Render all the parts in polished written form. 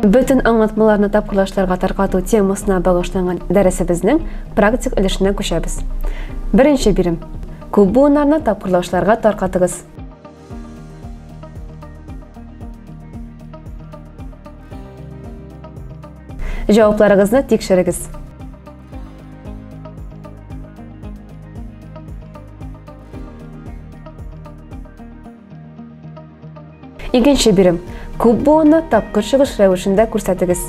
Бөтен аңлатмаларны тапкырлашларга таркату темасына багышланган дәресебезнең практик өлешенә күчәбез. Беренче бирем. Күп буыннарны тапкырлашларга таркатыгыз. Җавапларыгызны тикшерегез. Икенче бирем. Күп буынны тапкыр чыгыш рәвешендә күрсәтегез.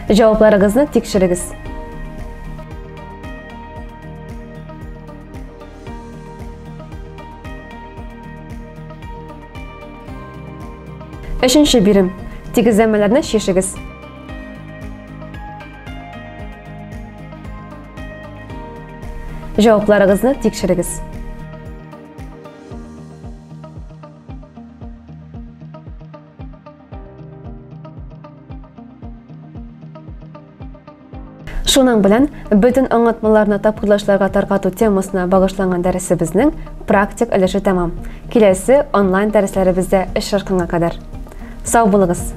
Җавапларыгызны тикшерегез. Өченче бирем. Тигезләмәләрне чишегез. Җавапларыгызны тикшерегез. Шуның белән бөтен аңлатмаларны тапкырлашларга таркату темасына багышланган дәресебезнең практик өлеше тәмам. Киләсе онлайн дәресләребездә очрашканга кадәр. Сау булыгыз!